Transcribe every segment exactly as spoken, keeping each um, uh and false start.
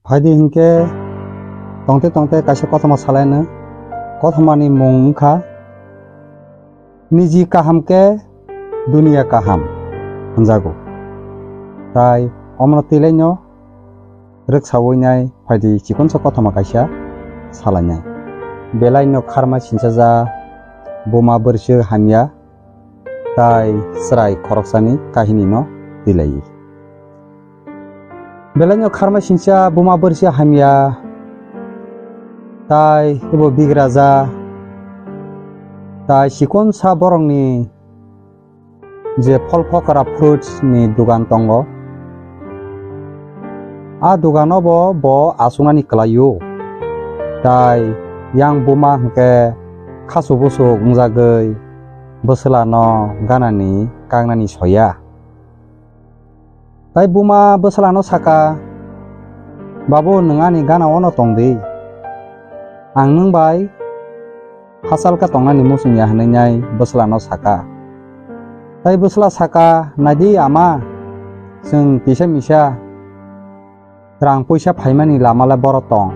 Phaidi hinkhe tongte tongte kaisa kothoma salaino. Kothomani mung wngkha, "Niji kaham khe duniya kaham" hwnjago. Tai omono twilaino rwksawi nai phaidi chikonsa kothoma kaisa salainai. Belaino kharma sinchaja buma bwrwswk hamya tai chwrai khoroksani kahinino twilaiwi. Belaino kharma sincha buma bwrwswk hamya tai ebo bigraja tai chikonsa borokni je phol phokra fruits ni dogan tongo. A dogano bo, bo achuknani kwlaio. Tai yang buma hwnkhe khasu busuk wngjagwi bwswlano ganani kaknani soya. Tai buma bwswlano saka, "Babu, nwng ani gana ono tongdi. Ang nwng bai hachal khe tongnani muchung ya," hwnwi nai bwswlano saka. Tai bwswla saka, "Naidi ama, chwng kisa misa rang puisa phaimani lama le boro tong.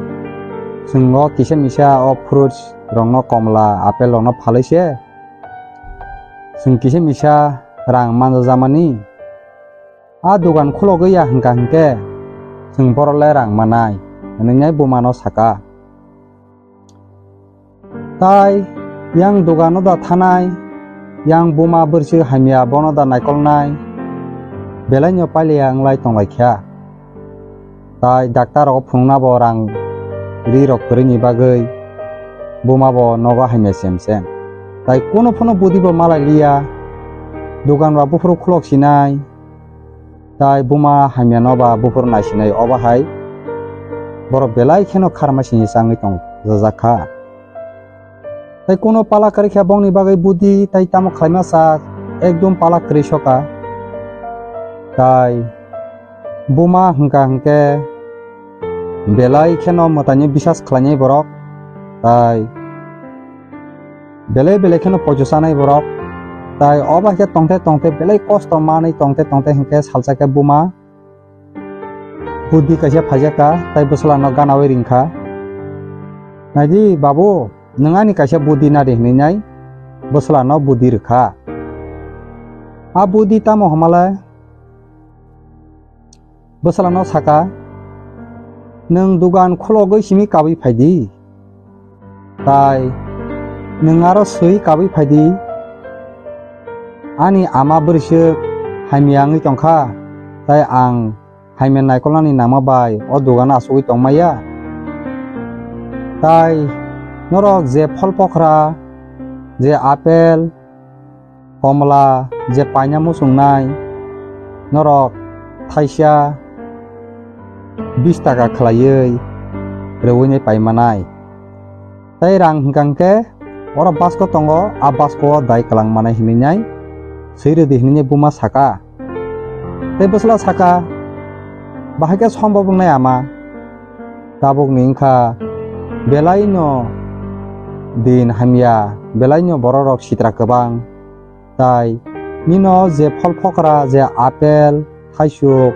Chwng o kisa misa o fruits rokno, komla, apple rokno phalwi se chwng kisa misa rang manjajamani. A dogan khulogwi ya hwnkha hinkhe chwng boro le rang manai," hwnwi nai bumano saka. Tai yang dogano da thanai, yang buma bwrwswk hamya bono da naikolnai, belaino pailiya wnglai tonglaikha. Tai daktar rogo phunukna bo rang ri rok kwrwini bagwi buma bo nogo hamya sem sem. Tai kuno phano budi bo malai liya, dogan ba buphuru khulok sinai, tai buma hamyano ba buphuru naisinai, obo hai borok belai kheno kharma sini changwi tong jajak kha. Tai kuno pala kwrwi kha bongni bagwi budi, tai tamo khlaima sak, ekdom pala kwrwi soka. Tai buma hwnkha hwnkhe belai kheno mwtaino bisas khlainai borok, tai belai belai kheno poito chanai borok, tai obo hai khe tongte tongte belai kosto manwi tongte tongte hwnkhe salsa khe buma budi kaisa phaijakha, tai bwswlano ganawi ringkha. "Naidi babu, nwng ani kaisa budi nadi," hwnwi nai bwswlano budi rwkha. A budi tamo hwnmalai? Bwswlano saka, "Nwng dogan khulogwi simi kabwi phaidi. Tai nwng aro swi kabwi phaidi. Ani ama bwrwswk hamya wngwi tongkha, tai ang hamya naikolnani nangma bai o dogano achugwi tongmaya. Tai norok je phol pokra, je apple, komla, je paina muchungnai, norok thaisa bis taka khlaiwi rwui nai paimanai. Tai rang hwnkha hwnkhe oro basko tongo, a basko o dai kwlang manai," hwnwi nai swi rwdi hwnwi nai buma saka. Tai bwswla saka, "Bahai khe sombok wngnai ama? Tabukni wngkha belaino din hamya, belaino bororok sitra kwbang. Tai nino je phol phokra, je apple, thaisuk,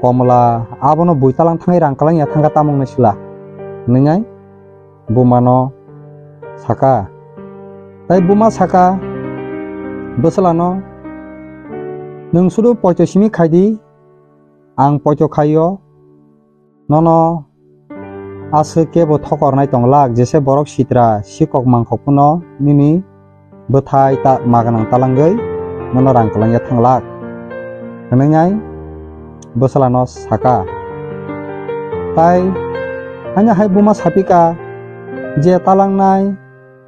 komla, abono bui talang thangwi rang kwlangya thangkha, tamo wngnai sila?" hwnwi nai bumano saka. Tai buma saka bwswlano, "Nwng sudu poito simi khaidi, ang poito khaio, nono aswk kebo thokornai tonglak, jese borok sitra sikok mangkok phano nini bwthai ta maganang talangwi nono rang kwlangya thanglak," hwnwi nai bwswlano saka. Tai haino hai buma sapika, "Je talangnai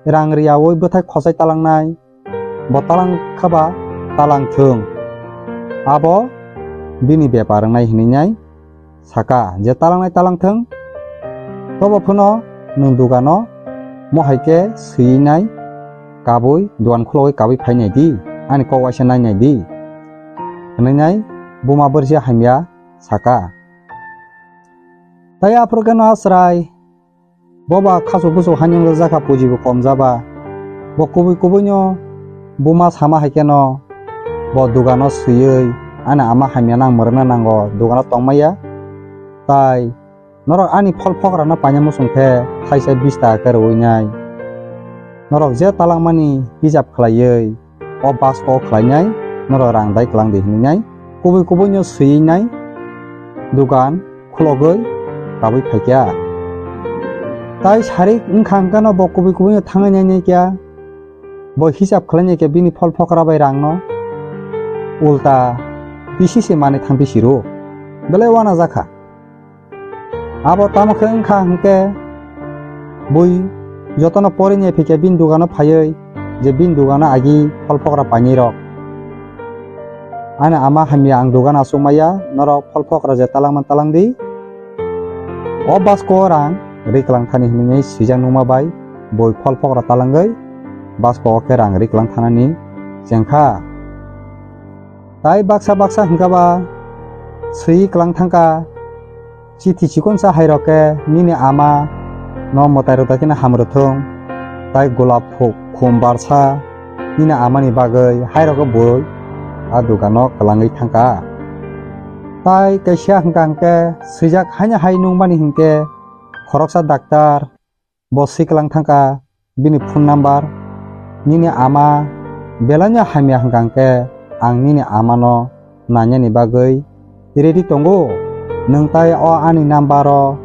rang riyaui bwthai khosai talangnai, bo talang khaba talang thung, abo bini bepar wngnai," hwnwi nai saka, "Je talangnai talang thung, tobo phano nwng dogano mohai khe swiwi nai kabui, dogan khulogwi kabui phai nai di, ani kok waisa nai nai di," hwnwi nai buma bwrwisa hamya saka. Tai aphuru khe no a chwrai, bo ba khasu busu haino wngjakha, puji bo kom jaba. Bo kubui kubui no buma sama hai khe no bo dogano swiwi, "Ani ama hamya nang mwrwkna nango, dogano tongmaya." Tai norok ani phol phokrano paina muchung khe thaisa bish taka khe rwui nai. Norok je talangmani hisab khlaiwi o basko khlainai, norok rang dai kwlang di hinwi nai, kubui kubuino swiwi nai, dugan khulogwi kabui phaikha. Tai sarik wngkha hwnkhe no bo kubui kubuino thangwi nai nai kha, bo hisab khlainai khe bini phol phokra bai rangno ulta pisi se manwi thang pisi rw, belai uanajakha. Abo tamo khe wngkha hwnkhe, bui jotono porinai phikhe bini dugano phaiwi je bini dugano agi phol phokra painai rok. Ani ama hamya ang dugan achuk maya, norok phol phokra je talangma talang di. O basko rang ri kwlang thani hinwi swijak nungma bai bui phol phokra talangwi basko o khe rang ri kwlang thanani chengkha. Tai baksa baksa hwnkha ba swi kwlang thangkha, chithi chikonsa hai rok khe nini ama no mwtai rok dai khe ham rwthung, tai golap phu-, khum barsa nini ama ni bagwi hai rok khe bui a dugan o kwlangwi thangkha. Tai kaisa hwnkha hwnkhe swijak haino hai nung mani hinkhe khoroksa daktar bo swi kwlang thangkha bini phone number. Nini ama belaino hamya hwnkha hwnkhe ang nini amano nainani bagwi ready tongo. Nwng tai o ani number o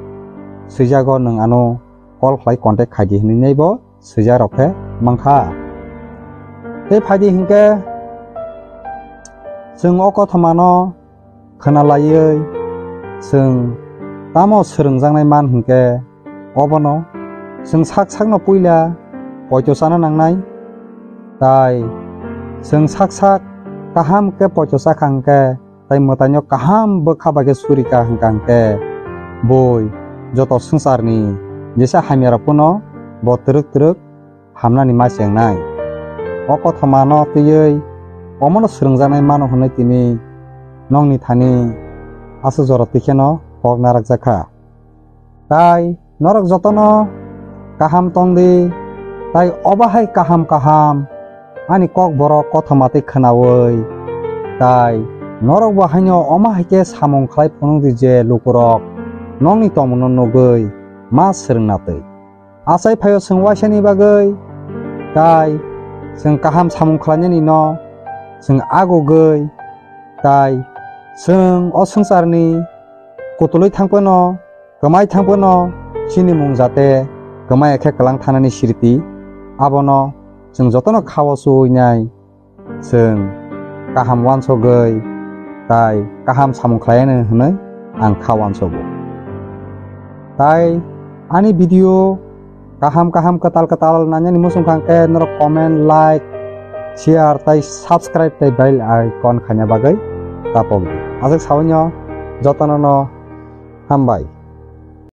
swijago, nwng ano call khlai contact khaidi hinwi naibo swijak rok khe mankha. Tei phaidi hinkhe chwng o kothomano khwnalaiwi chwng tamo swrwngjaknai man hinkhe, obono chwng sak sakno puila poito chana nangnai. Tai chwng sak sak kaham khe poito chakha hinkhe, tai mwtaino kaham bwkha bai khe surika hwnkha hinkhe, bui joto swngcharni jesa hamya rok phano bo twrwk twrwk hamnani ma chengnai. O kothomano twiwi omono swrwngjaknai mano hwnwi tini nokni thani aswk jora twi kheno kok narakjakha. Tai norok jotono kaham tongdi, tai obo hai kaham kaham ani kokborok kothoma twi khwnawi, tai norokbo haino omo hai khe samung khlai phunukdi je lukurok nokni tongmungno nugwi ma swrwngna twi. Achai phaio chwng waisani bagwi, tai chwng kaham samung khlainani no chwng agugwi, tai chwng o swngcharni kutulwi thangphano, kwmai thangphano chini mung jate kwmai khe kwlang thanani sriti, abono chwng jotono khao chuwi nai. Chwng kaham uansugwi tai kaham samung khlai anw hwnwi ang kha uansugo. Tai ani video kaham kaham kwtal kwtal nainani muchung kha hwnkhe norok comment, like, share tai subscribe tai bell icon khaina bagwi tapok di. Aswk saui no jotono no hambai.